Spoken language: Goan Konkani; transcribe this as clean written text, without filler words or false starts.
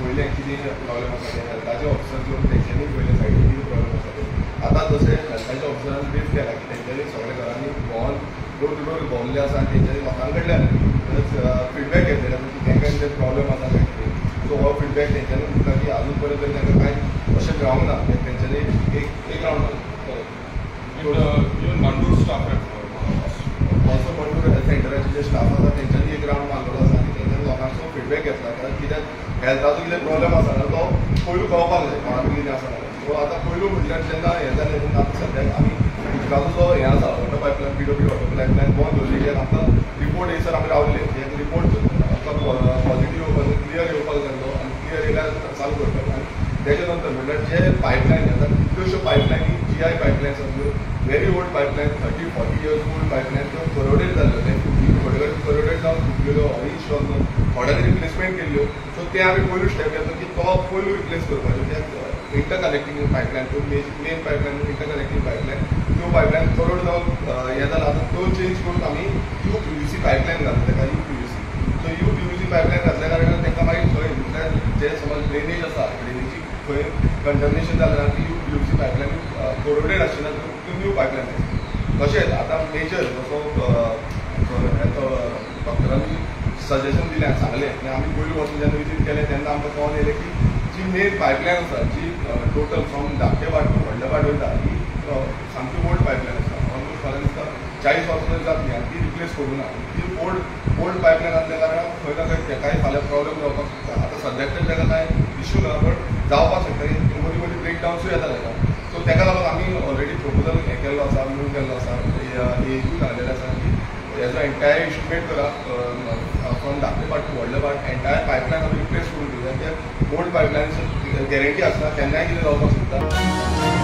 पळयलें कितें प्रॉब्लेम आसा तें, हेल्थाचे ऑफिसर येवन तेंच्यांनी पळयलें सायडीन कितें प्रॉब्लेम आसा तें. आतां जशें हेल्थाच्या ऑफिसरान ब्रीफ केला की तेंच्यांनी सगळ्या घरांनी भोंवन डोर टू डोर भोंवल्ले आसा आनी तेंच्यांनी लोकां कडल्यान फिडबॅक घेतलेले आसा की तांकां कितें प्रॉब्लेम आसा काय कितें. सो हो फिडबॅक तेंच्यांनी म्हणटा की अजून पर्यंत तरी तांकां कांय अशें मेळोंक ना, तेंच्यांनी एक एक round even Mandur staff also Mandur health सेंटराचे जे स्टाफ आसा तेंच्यांनी एक रावंड मारलेलो आसा आनी तेंच्यांनी लोकांचो फिडबॅक घेतला. कारण कित्याक हेल्थाचो कितें प्रॉब्लेम आसा जाल्यार तो पयलू कळपाक जाय कोणाक कितें आसा जाल्यार. सो आतां पयलू म्हटल्यार जेन्ना हें जालें तेन्ना आतां सद्याक आमी उदकाचो जो हें आसा water pipeline PW water pipeline बंद दवरली कित्याक आमकां रिपोर्ट येयसर आमी रावले कित्याक रिपोर्ट आमकां पॉझिटीव येवपाक जाय, क्लियर येवपाक जाय आसलो आनी क्लियर येयल्यार चालू करपाक. आनी तेच्या नंतर म्हणल्यार जे पायपलायन आतां कितल्योश्यो पायपलायनी GI pipeline आसल्यो, very old pipeline, 30-40 years old pipeline त्यो करोडेड जाल्ल्यो, ते थोडे कडेन करोडेड जावन फुटलेल्यो, ऑरेंज जावन थोड्यांनी रिप्लेसमेंट केल्ल्यो. सो ते आमी पयलू स्टेप घेतलो की तो पयलू रिप्लेस करपाचो कित्याक इंटरकनेक्टींग पायपलायन त्यो मेन पायपलायन इंटरकनेक्टींग पायपलायन त्यो पायपलायन करोड जावन हें जालां. आतां त्यो चेंज करून आमी UPVC pipeline घातला ताका UPVC. सो UPVC pipeline घातल्या कारणान तांकां मागीर थंय म्हटल्यार जे समज ड्रेनेज आसा ड्रेनेजी खंय कंटॅमिनेशन जालें जाल्यार ती UPVC pipeline corroded आशिल्ली ना त्यो न्यू पायपलायन आसा. तशेंच आतां मेजर जसो डॉक्टरांनी सजेशन दिलें सांगलें आनी आमी पयलू वचून जेन्ना विजीट केलें तेन्ना आमकां कळोन येयलें की जी मेन पायपलायन आसा जी टोटल फ्रॉम धाकटे भाट टू व्हडले भाट वयता ही सामकी ओल्ड पायपलायन आसा, ऑलमोस्ट म्हाका दिसता 40 वर्सां तरी जातली आनी ती रिप्लेस करूं ना. ती ओल्ड पायपलायन आसल्या कारणान खंय ना खंय ताकाय फाल्यां प्रॉब्लेम जावपाक शकता. आतां सद्याक तरी ताका कांय इश्यू ना बट जावपाक शकता, मदीं मदीं ब्रेकडावन्सूय येता ताका. सो ताका लागून आमी ऑलरेडी प्रपोजल हें केल्लो आसा, मूव केल्लो आसा, एजूय घालेलें आसा की हेजो एंटायर इस्टिमेट करा फ्रॉम धाकटे भाट टू व्हडले भाट एंटायर पायपलायन आमी रिप्लेस करून दिवया. त्या ओल्ड पायपलायनची गॅरंटी आसता केन्नाय कितें जावपाक शकता.